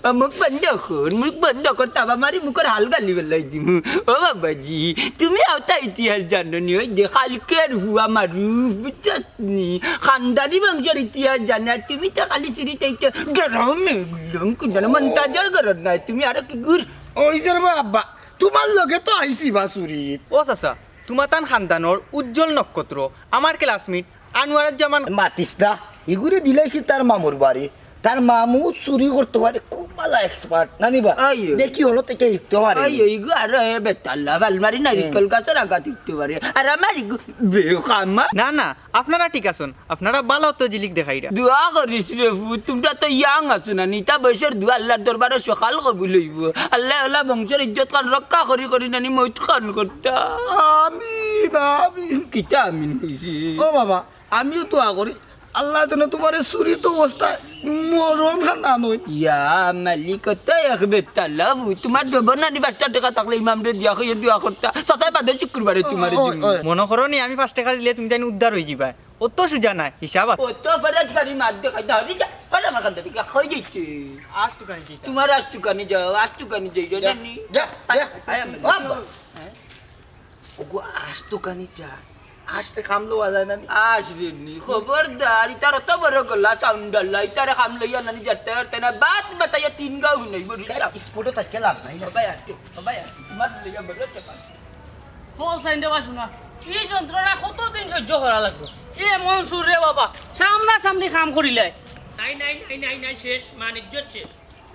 ও মুখ বন্ধ কর, মুখ বন্ধ কর, তাবা মারি মুখর হাল গালি বেলাই দিমু। ও বাবাজি, তুমি অতা ইতিহাস জানো নি? ওই যে কালকের ফুয়া মারু, বুঝছস নি? খানদানি বংশর ইতিহাস জানে, আর তুমি তো খালি চুরি চাইতে ডরাও মেয়ে গুলো, কোন জানো মন্তাজর গরজ নাই, তুমি আরো কি গুর? ওই যে রে আব্বা, তুমার লগে তো আইছি বা চুরিত। ও চাচা, তুমাতান খানদানর উজ্জ্বল নক্ষত্র, আমার classmate আনোয়ারুজ্জামান। মাতিস না, ইগুরে দিলাইছি তার মামুর বাড়ি। তার মামু চুরি করতে পারে, খুব ভালা expert, নানি বা? আইও। দেখি হলো থেকে শিখতে পারে। আইও, ইগু আরো এ বেতাল্লা, আলমারি নারিকল গাছর আগা টিকতে পারে। আর আমার ইগু বেকামা। না, না, আপনারা ঠিক আছইন, আপনারা ভালা তো জিলিক দেখাইরা। দোয়া করিস রে ফুত, তুমরা তো young আছো না, নিতা বয়সর দোয়া আল্লার দরবারো সকাল কবুল অইবো। আল্লায় অলা বংশর ইজ্জত খান রক্ষা করি করি নানি মউত খান করতা। আমিন, আমিন। কিতা আমিন কইছি? ও বাবা, আমিও দোয়া করি, আল্লায় যেন তুমারে চুরিত অবস্থায় মরণ খান না নয়। ইয়া মালিক, তো এক বেতাল্লা ফুত, তুমার দেবর নানি পাঁচটা টেকা থাকলে ইমামরে দিয়া কইয়া দোয়া করতা। চাচায় বাদে শুক্রবারে তুমারে দিমু। ওই, ওই। মনো করো নি আমি পাঁচ টেকা দিলে তুমিতাইন উদ্ধার অইযিবায়। অত সুজা নায়, হিসাব আছে। অত ফরজ করি মাত দেখাই, ধরি যা, ফরে আমার কান্দা, ঠিক আছে, কই দিছি। আজ তুকানি যাইতা। তুমার আজ তুকানি যাও, আজ তুকানি যাই, যা, জানি? যা, যা। আয়, আয়, আয়, আয়। বাবা। হ্যাঁ? ওগো, আজ তুকানি যা। আজ তে খাম লওয়া যায় না নি? আজ রে নি, খবরদার, ইতার অত বড় গলা, sound আল্লাহ, ইতারে খাম লইয়া নানি যাতে পারতে না, বাত বাতাইয়া তিন গাও হুনাই, বড়ি তার সাপ। স্পটে তাকে লাভ নাই না। সবাই আসতো, সবাই আসতো, তুমার লইয়া বড় চাপা। ও সাইন্ডে বাসু না, এই যন্ত্রণা কতদিন সহ্য করা লাগবো? এ মনসুর রে বাবা, সামনাসামনি কাম করিলাই। নাই, নাই, নাই, নাই, নাই, শেষ, মান ইজ্জত শেষ।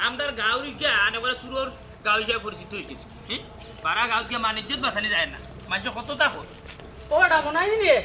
আমরার গাঁওর ইগিয়া আনে বলে চুরর গাঁও হিসাবে পরিচিত অই গেছে। হ্যাঁ? পাড়া গাঁওত গিয়া মান ইজ্জত বাঁচানি যায় না। মানষে কততা কয়। ও বেটা, মনে হয় নি রে?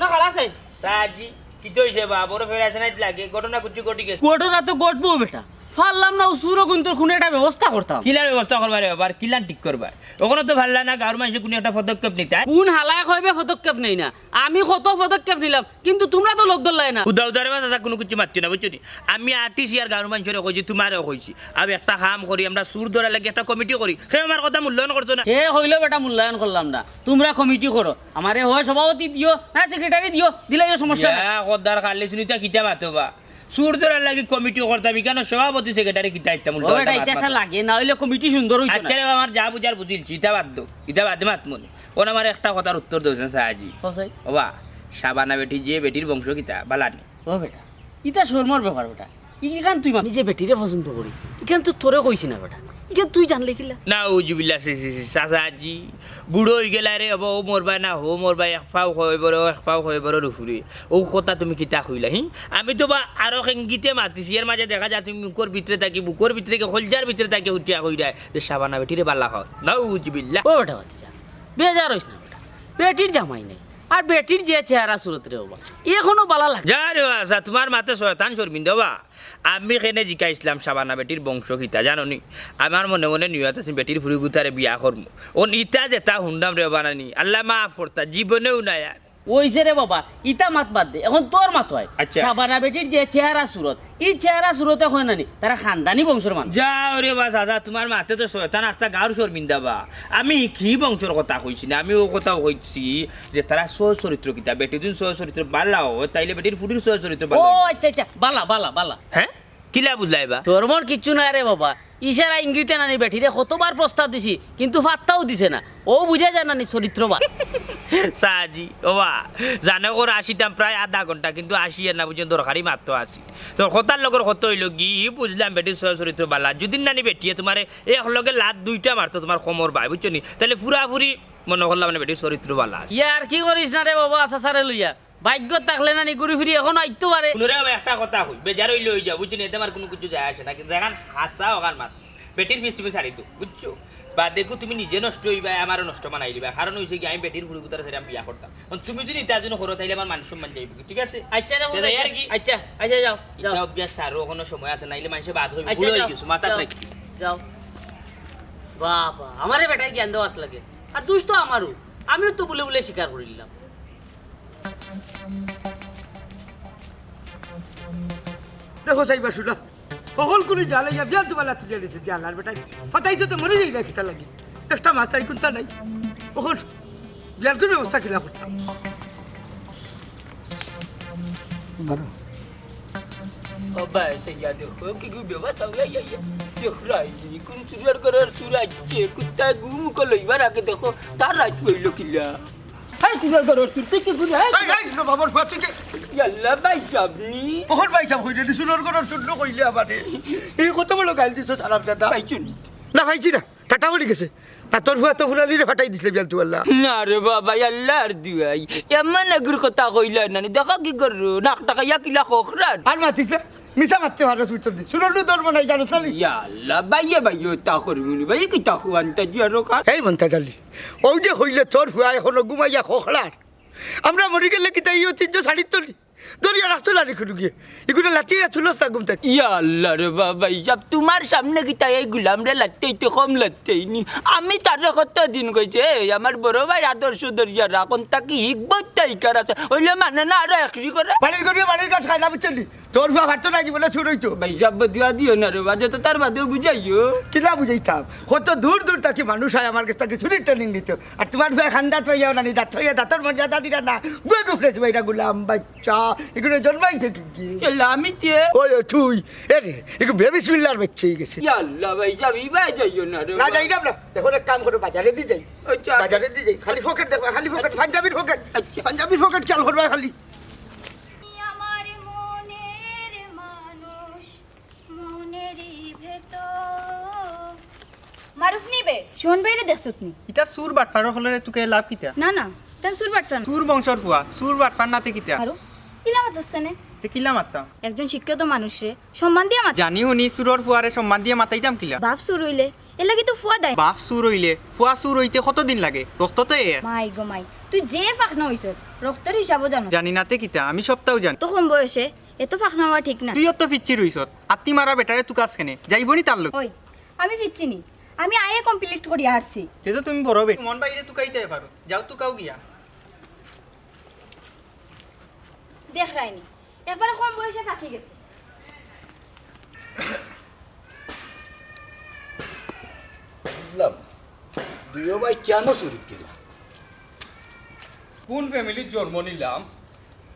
না, খালা চাই। তা আজি, কিতা অইছে বা? বড় ফেরাইছে নাইত লাগে, ঘটনা কুচ্ছু ঘটি গেছে। ঘটনা তো ঘটবো বেটা। পারলাম না, ও চুরো কুন্তর কুনু একটা ব্যবস্থা করতাম। কিলার ব্যবস্থা করবা রে বাবা, আর কিলান ঠিক করবা? অখনো তো পারলা না, গাঁওর মানষে কুনু একটা পদক্ষেপ নিতা। কুন হালায় কইবে পদক্ষেপ নেই না? আমি কত পদক্ষেপ নিলাম, কিন্তু তুমরা তো লগ ধরলায় না। উদা উদারে বা চাচা কুনু কিচ্ছু মাতছি না, বুঝছো নি? আমি আটিছি আর গাঁওর মানষরে কইছি, তুমারেও কইছি। আর একটা কাম করি, আমরা চুর ধরার লাগি একটা কমিটি করি। হে আমার কথা মূল্যায়ন করতো না। হে কইলো বেটা মূল্যায়ন করলাম না। তুমরা কমিটি করো। আমারে হয় সভাপতি দিও, না সেক্রেটারি দিও, দিলাইও সমস্যা নাই। ইয়া, খদ্দার খালি শুনিতা কিতা মাতো বা? চুর ধরার লাগি কমিটি করতাম, ইখানো সভাপতি সেক্রেটারি কিতা ইতা ও মূল্যায়ন বেটা, ইতা একটা লাগে, না অইলে কমিটি সুন্দর অইতো না। আচ্ছা রে বাবা, আমার যা বুঝার বুঝিলছি, ইতা বাদ দেও, ইতা বাদে মাতমুনে। অখন আমার একটা কথার উত্তর দেও চাচা আজি। ও চাই। ও বা, শাবানা বেটি যে বেটির বংশ কিতা, বালা নি? ও বেটা, ইতা শরমর ব্যাপার বেটা। ইখান তুই মা-, আমি যে বেটিরে পছন্দ করি, ইখান তো তোরে কইছি না বেটা, ইখান তুই জানলে কিলা? নাউজুবিল্লাহ, ছি, ছি, ছি, চাচা আজি, বুড়ো অই গেলা রে, অবো ও মরবায় না, হো মরবায়, এক পাও কয় বড়, এক পাও কয় বড়র উপরে। ও কথা তুমি কিতা কইলা, হি? আমি তো বা আরো ইঙ্গিতে মাতিছি, এর মাঝে দেখা যায় তুমি মুখর ভিতরে থাকি, বুকর ভিতরে থাকি, কলজার ভিতরে থাকি উঠিয়া কইরায় যে শাবানা বেটিরে বালা পাও। নাউজুবিল্লাহ। ও বেটা, বাতি যা, বেজার অইস না বেটা, বেটির জামাই নাই। আর বেটির যে চেহারা সুরত রে বাবা, এখনো বালা লাগে। যা রে বাবা, তুমার মাতে শয়তান শর্মিন্দা বা। আমি কেনে জিকাইছলাম শাবানা বেটির বংশ কিতা, জানো নি? আমার মনে মনে নিয়ত আছে বেটির ফুড়ি গুতারে বিয়া করমু। অখন ইতা যেতা হুনরাম রে বাবা নানি, আল্লায় মাফ করতা, জীবনেও নায় আর। অইছে রে বাবা, ইতা মাত বাদ দে, অখন তোর মাত অয়। আচ্ছা। শাবানা বেটির যে চেহারা সুরত, ই চেহারা সুরতে কয় না নি, তারা খানদানি বংশর মানুষ। যাও রে বা চাচা, তুমার মাতে তো শয়তান আস্তা গাঁওর শর্মিন্দা বা। আমি কি বংশর কথা কইছি না, আমি অউ কথাউ কইছি যে তারা সহজ চরিত্র কিতা, বেটি যুদি সহজ চরিত্র বালা অয়, তাইলে বেটির ফুড়ির সহজ চরিত্র বালা অয়। আচ্ছা, আচ্ছা, বালা, বালা, বালা। হ্যাঁ? কিলা বুঝলায় বা? শরমর কিচ্ছু নাই রে বাবা, ইশারা ইঙ্গিতে নানি বেটিরে কতবার প্রস্তাব দিছি, কিন্তু পাত্তাও দিছে না। অউ বুঝা যায় না নি চরিত্র বালা। চাচা আজি, ও বা, জানো কর আসিতাম প্রায় আধা ঘন্টা, কিন্তু আসি আর না বুঝেন দরকারি মাত্র আসি। তো কথার লগর কথা অইলো কি, বুঝলাম বেটির সহজ চরিত্র বালা। যুদি নানি বেটিয়ে তুমারে এক লগে লাত দুইটা মারতো তুমার কমর বায়, বুঝছো নি? তাইলে পুরাপুরি মনো করলাম না বেটির চরিত্র বালা আছে। ইয়ার কি করিস না রে বাবা, আশা সারে লইয়া। ভাগ্য থাকলে নানি ঘুরি ফিরি অখনো আইতো পারে। হুনো রে বাবা, একটা কথা কই, বেজার অইলে অই যাও, বুঝছো নি? এতে আমার কুনু কিচ্ছু যায় আসে না, কিন্তু যেখান হাছা অখান মাত। বেটির পিছ তুমি ছাড়ি দেও, বুঝছো? বাদে গু তুমি নিজে নষ্ট অইবায়, আমারেও নষ্ট বানাই দিবায়। কারণ অইছে কি, আমি বেটির ফুড়ি গুতারে ছাড়ি আমি বিয়া করতাম। অখন তুমি যুদি ইতা যুদি করো, তাইলে আমার মান সম্মান যাইবো, ঠিক আছে? আচ্ছা রে, তে যাই আর কি? আচ্ছা, আচ্ছা, যাও, যাও। ইতা অভ্যাস ছাড়ো, অখনো সময় আছে, নাইলে মানষে বাদ অইবো। আচ্ছা, ভুল অই যাও, গেছে, মাথাত যাও, রাখি। যাও। বাবা, আমারে বেটায় জ্ঞান দেওয়াত লাগে। আর দুষ তো আমারও, আমিও তো বুলে বুলে স্বীকার করিলাম। দেখো চাইবা শুনো, হকল কুনি জালে ইয়া বিয়ান তুমার লাত্তি জানিছে, বিয়ান আর বেটায় ফাতাইছে তো মরি যাই না কিতা লাগি, একটা মাথায় কুন্তা নাই। অখন বিয়ান কুন ব্যবস্থা কিলা করতাম? বারো। ও ভাই, সাইয়া দেখো, কি কি ব্যবস্থা, ইয়া, ইয়া, ইয়া। দেখরায়নি, কুন চুরর ঘরর চুর আইছে, কুত্তায় গু মুখো লইবার আগে দেখো, তার রাইত অইলো কিলা। হাই, চুরর ঘরর চুর, তুই কি করি, হাই? এই, এই, নো বাবার ফুয়া, তুই কি? ইয়াল্লা, ভাইসাব নি? ওহর ভাইসাব কইরে নি, চুরর ঘরর চুর নো কইলে আমারে। এই কত বড় গাইল দিছো, হারামজাদা। পাইছো নি? না, পাইছি না। টাটা পড়ি গেছে। আর তোর ফুয়া তো ফুলালিরে ফাটাই দিছিলে বিয়ান তুই আল্লাহ। না রে বাবা, আল্লাহর দুয়াই। এমন এগুর কথা কইলা না নি। দেখো কি করো, নাক টাকাইয়া কিলা খোকরার। আর মাতিস না। মিছা মাততে পারো তুই চলদি। চুরর ধর্ম নাই জানো তালি। ইয়া আল্লাহ, ভাইয়ে ভাইয়ে তা করবি নি। ভাই কি তা খুয়ান তা জিয়ারো কার? এই মন্তাজ আলী, ও যে হইলে তোর ফুয়া এখনো ঘুমাইয়া খোকরার। আমরা মরি গেলে কিতা ই ঐতিহ্য ছাড়িত নি? ধরিয়া রাখতো লারি খুঁড়ু গিয়ে। এগুলো লাতিয়ে তুলস না ঘুম থাকি। ইয়া আল্লাহ রে বাবা, হিসাব তোমার সামনে কিতা এই গুলামরে লাত্তাইতে কম লাত্তাইনি। আমি তারে কত দিন কইছি, "এই আমার বড় ভাই আদর্শ ধরিয়া রাখ, অন তাকি হিকবত তাইকার আছে।" অইলে মানে না, আরো একরি করে। বাড়ির গরুয়ে বাড়ির ঘাস খায় না, বুঝছনি? তোর ফুয়া পারতো না জীবনে চুর অইতো। ভাইসাব বদুয়া দিও না রে বা, যত তার বাদেও বুঝাইও। কিলা বুঝাইতাম? কত দূর দূর থাকি মানুষ আয় আমার গেছ থাকি চুরির training নিতো। আর তোমার ফুয়া খান্দাত পাইয়াও না নি, দাঁত হইয়া দাঁতর মর্যাদা দিরা না। গুয়ে গুফরে বাইরা গুলাম বাচ্চা। এগুলো জন্মাইছে কি কি? এলা আমি তে। ওই, ওই, তুই। এ রে, এগুলো বেবিস মিল্লার বাচ্চা হয়ে গেছে। ইয়া আল্লাহ ভাইসাব, ইবায় যাইও না রে না, বা। যাইরাম না। এখন এক কাম করো, বাজারে দি যাই। আচ্ছা। বাজারে দি যাই। খালি পকেট দেখবা, খালি পকেট, পাঞ্জাবির পকেট। আচ্ছা। পাঞ্জাবির পকেট খেয়াল করবা খালি। আমার মনের মানুষ, মনেরই ভেতর। মারুফ নি বে, সুমন ভাইরে দেখছত নি? ইতা চুর বাটপার অকলরে তুকাইয়া লাভ কিতা? না, না, তান চুর বাটপার না। চুর বংশর ফুয়া, চুর বাটপার নাতে কিতা? মারুফ, ইলা মাতস কেনে? তে কিলা মাততাম? একজন শিক্ষিত মানুষরে সম্মান দিয়া মাত। জানি হুনি চুরর ফুয়ারে সম্মান দিয়া মাতাইতাম কিলা? বাপ চুর অইলে, এর লাগি তো ফুয়া দায়। বাপ চুর অইলে, ফুয়া চুর অইতে কতদিন লাগে? রক্ত তো এর। মাই গো মাই, তুই যে ফাকনা অইছস, রক্তর হিসাবও জানো। জানি নাতে কিতা, আমি সবটাও জানি। তো কম বয়সে এত ফাকনা অওয়া ঠিক না। তুইও তো ফিচ্ছি রইছস, আত্তি মারা বেটারে তুকাস কেনে? যাইবো নি তার লগে? ওই, আমি ফিচ্ছি নি, আমি আইএ complete করিয়া হারছি। তে তো তুমি বড় বেটি, সুমন ভাইরে তুকাইতায় পারো, যাও তুকাও গিয়া। দেখরায়নি, একবারে কম বয়সে থাকি গেছে। বুঝলাম, দুইও ভাই কেন চুরিত গেলা? কোন family-ত জন্ম নিলাম,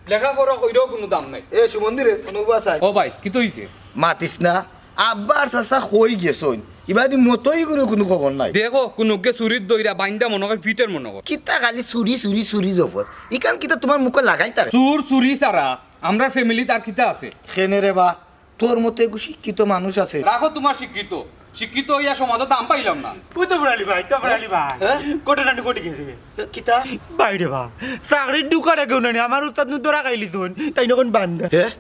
লেখাপড়া কইরাও কুনু দাম নাই। এ সুমন্দিরে, কুনু উবা চাই। ও ভাই, কিতা অইছে? মাতিস না, আব্বা আর চাচা কই গেছইন? ইবাদি মতই করে কুনু খবর নাই। দেখো, কুনুকে চুরিত ধইরা বাইন্দা মনো কয়, ফিটের মনো কয়। কিতা খালি চুরি, চুরি, চুরি জফত। ইখান কিতা তোমার মুখো লাগাইতারে? চুর, চুরি ছাড়া আমরার family-ত আর কিতা আছে? কেনে রে বা, তোর মতো এগু শিক্ষিত মানুষ আছে। রাখো তোমার শিক্ষিত, শিক্ষিত অইয়া সমাজো দাম পাইলাম না। ওই তো বুড়ালি ভাই, তো বুড়ালি ভাই। হ্যাঁ? ঘটনা নি ঘটি গেছে। এ, কিতা? বাইরে বা, চাকরির ঢুকার আগেও নানি, আমার উস্তাদ নু ধরা খাইলিছইন, তাইন অখন বান্দা। হে?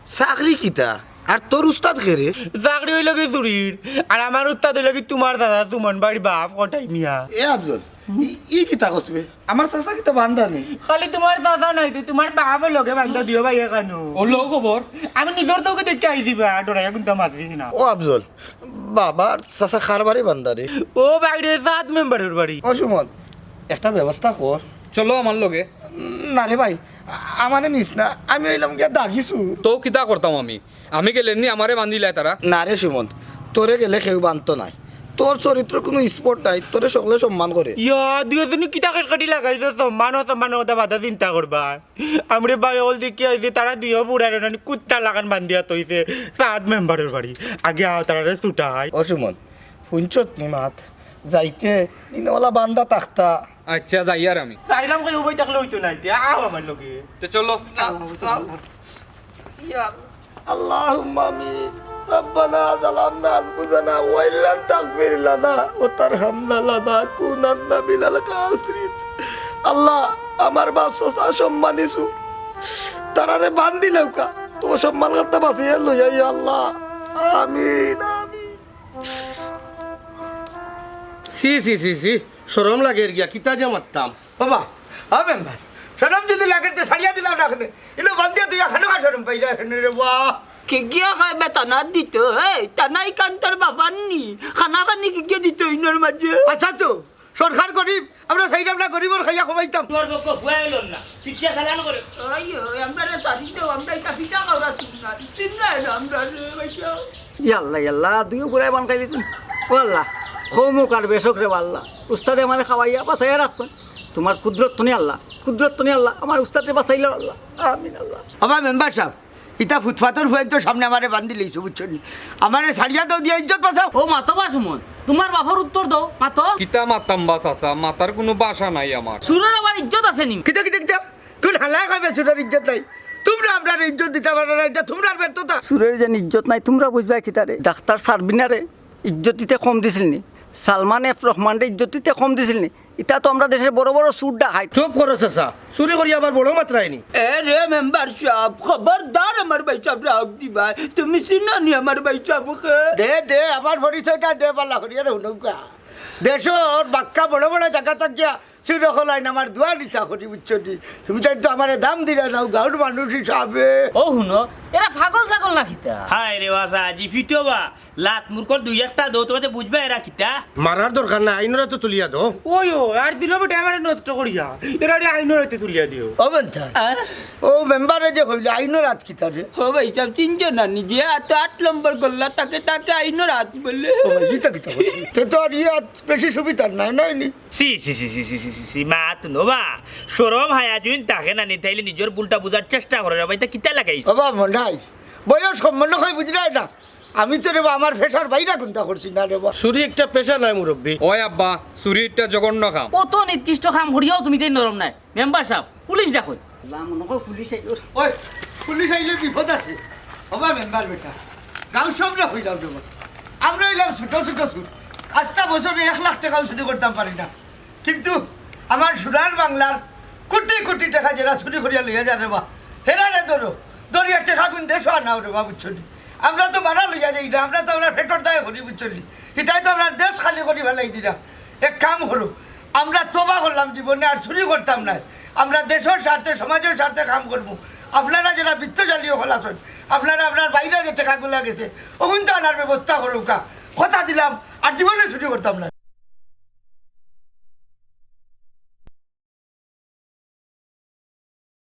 চাকরি কিতা? আর তোর উস্তাদ কেরে? চাকরি অইলো গি চুরির, আর আমার উস্তাদ অইলো গি তোমার দাদা সুমন ভাইর বাপ কটাই মিয়া। এ আফজল, ই, ই কিতা কছবে? আমার চাচা কিতা বান্দা নি? খালি তোমার চাচা নায়, তে তোমার বাপও লগে বান্দা দিও ভাই এখানো। ও লো খবর? আমি নিজর চউখে দেখিয়া আইছি বা, ডরাইয়া কুন্তা মাতছি না। ও আফজল, বাবার চাচা কারবারি বান্দা রে। ও ভাইরে, সাত মেম্বারর বাড়ি। ও সুমন, একটা ব্যবস্থা কর। চলো আমার লগে। না রে ভাই, আ-, আমারে নিস না, আমি অইলাম গিয়া দাগি চুর। তো কিতা করতাম আমি? আমি গেলে নি আমারে বান্ধিলায় তারা। না রে সুমন, তোরে গেলে কেউ বানতো নায়। তোর চরিত্র কুনু spot নাই, তোরে সকলে সম্মান করে। ইয়া, দুইজনে কিতা কাটকাটি লাগাইছো, সম্মান অসম্মান কথা বাদে চিন্তা করবা। আমরার ভাই অকল দেখিয়া আইছি, তারা দুইও বুড়ারে নানি কুত্তার লাখান বান্ধিয়া থইছে, সাত মেম্বারর বাড়ি। আগে আও তারারে ছুটাই। ও সুমন, হুনছত নি মাত? যাইতে, ইনো অলা বান্দা থাকতা। আচ্ছা, যাইয়ার আমি। যাইরাম কই উবাই থাকলে অইতো নায়, তে আও আমার লগে। তে চলো। আও, আও, আও। ইয়া আল্লাহ। আল্লাহুম্মা আমিন। রাব্বানা যালামনা আনফুসানা ওয়া ইল্লাম তাগফির লানা ওয়া তারহামনা লানাকুনান্না মিনাল খাসিরিন। আল্লাহ, আমার বাপ চাচা সম্মানী চুর, তারারে বান্ধিলাউক্কা, তোমার সম্মান করতে বাঁচিয়া লইয়া, ইয়া আল্লাহ। আমিন, আমিন। ছি, ছি, ছি, ছি, শরম লাগের গিয়া, কিতা যে মাততাম। বাবা, হ্যাঁ মেম্বার, শরম যদি লাগে তে ছাড়িয়া দিলাম না কেনে। ইনো বান্ধিয়া তুই এখানো কার শরম পাইরা এখানো রে বা। কে গিয়া খাইবে তানা দিত, এই, তানাই কান্তর বাবার নি, খানা পানি কে গিয়া দিত ইনোর মাঝে? আচ্ছা তো, সরকার গরিব, আমরা চাইরাম না গরিবর খাইয়া কমাইতাম। তোমার পক্ষ ফুয়া এলো না, পিঠিয়া চালান করে। ওই, ওই, আমরা রে চালি তো, আমরা এটা পিঠা খাওয়া শুন না, চিন না এলো আমরা রে, ভাইয়া। ইয়াল্লা, ইয়াল্লা, দুইও বুড়ায় বান খাইলিছইন। ও আল্লাহ, কৌমুক আর বেশক রে আল্লাহ। উস্তাদে আমারে খাওয়াইয়া বাঁচাইয়া রাখছইন। তোমার কুদরত তনে আল্লাহ, কুদরত তনে আল্লাহ, আমার উস্তাদে বাঁচাইলো আল্লাহ। আমিন আল্লাহ। বাবা মেম্বার সাহেব, ইতা ফুটপাতর ফুয়াইন্তর সামনে আমারে বান্ধি লইছো, বুঝছো নি? আমারে ছাড়িয়া দেও, দিয়া ইজ্জত বাঁচাও। ও মাতো বা সুমন, তুমার বাপর উত্তর দেও, মাতো। কিতা মাতাম বা চাচা, মাতার কুনু ভাষা নাই আমার। চুরর আবার ইজ্জত আছে নি? কিতা, কিতা, কিতা? কুন হালায় কইবে চুরর ইজ্জত নাই? তুমরা আমরারে ইজ্জত দিতা পারো না, ইটা তুমরার ব্যর্থতা। চুরর যেন ইজ্জত নাই, তুমরা বুঝবায় কিতারে? ডাক্তার সারবিনারে ইজ্জত দিতে কম দিছিল নি? সালমান এফ রহমানরে ইজ্জত দিতে কম দিছিল নি? ইতা তো আমরা দেশর বড় বড় চুর ডাকাইত। চুপ করো চাচা, চুরি করি আবার বড় মাতরায় নি। এ রে মেম্বার সাব, খবরদার আমার ভাইসাবরে হক দিবায়। তুমি চিনো নি আমার ভাইসাবরে? দে, দে, আমার পরিচয়টা দে, বালা করি আর হুনউক্কা। দেশর বাক্কা বড় বড় জাগা থাকিয়া চুর অকল আইন আমার দুয়ার ইচ্ছা করি, বুঝছো নি? তুমি তাইন তো আমারে দাম দিরায় না, গাঁওর মানুষ হিসাবে। ও হুনো, এরা পাগল ছাগল না কিতা? হায় রে বাসা, আজি ফিটো বা, লাত মুরকর দুই একটা দেও, তোমাতে বুঝবা এরা কিতা। মারার দরকার নাই, আইনর আতো তুলিয়া দেও। ওই ও, আর দিল বেটা আমারে নষ্ট করিয়া, এরারে আইনর আতো তুলিয়া দিও। ও বলতা, আহ? ও মেম্বারে যে কইলো আইনর আত কিতা রে? ও ভাইসাব, চিনছো না নিজে? আত আট নম্বর গল্লা, তাকে, তাকে আইনর আত বলে। ও ভাই, ইতা কিতা কইছে? তে তো আর ইয়া বেশি সুবিধার নাই, নাই নি? সি, সি, সি, সি, সি, সি, সি, সি, মাত হুনো বা। শরম হায়া যুদি থাকে না নি, তাইলে নিজর ভুলটা বুঝার চেষ্টা করো রে বা, ইতা কিতা লাগাইছো? বাবা, মনাই, বয়স কম মনে হয় বুঝরায় না। আমি তো রে বা আমার ফেশার বাইরা কুন্তা করছি না রে বা। চুরি একটা পেশা নায় মুরব্বি। ওই আব্বা, চুরি একটা জঘন্য কাম। অত নিকৃষ্ট কাম করিয়াও তুমি তাইন নরম নায়। মেম্বার সাব, পুলিশ ডাকইন। আল্লাহ, মনে হয় পুলিশ আইলো। ওই, পুলিশ আইলে বিপদ আছে। ও বা মেম্বার বেটা, গাঁওর সবরে কইলাম রে বা। আমরা অইলাম ছোট ছোট চুর। আস্তা বছরে এক লাখ টেকাও চুরি করতাম পারি না। কিন্তু আমার সোনার বাংলার কোটি কোটি টেকা যেরা চুরি করিয়া লইয়া যার রে বা, হেরারে ধরো, ধরিয়া টেকাগুন দেশো আনাও রে বা, বুঝছো নি? আমরা তো মারা লইয়া যাই না, আমরা তো আমরার পেটর দায়ে করি, বুঝছো নি? হিতায় তো আমরার দেশ খালি করি ফালাই দিরা। এক কাম করো, আমরা তওবা করলাম, জীবনে আর চুরি করতাম নায়। আমরা দেশর স্বার্থে, সমাজর স্বার্থে কাম করমু। আপনারা যেরা বিত্তশালী অকল আছইন, আপনারা আপনার বাইরে যে টেকাগুলা গেছে, অগুন তো আনার ব্যবস্থা করউক্কা। কথা দিলাম, আর জীবনে চুরি করতাম নায়।